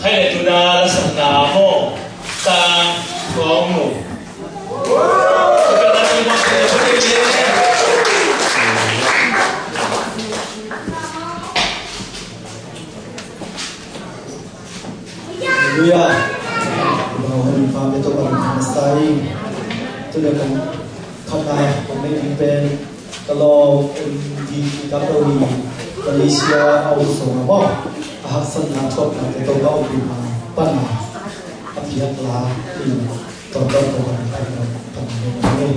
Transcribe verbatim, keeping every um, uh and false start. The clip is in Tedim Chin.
Hai le tuna lasakna maw, tang khawng mu. Hallelujah. Bang hon pa me to bang masa in. Tu le kan khat na kan me pen. Ka lawm M D P ka to ni Malaysia a um sung a maw, a haksatna thuaknate Topa hong pia ma pan a, a piak la in, tonton Topa hong pia ma pan a.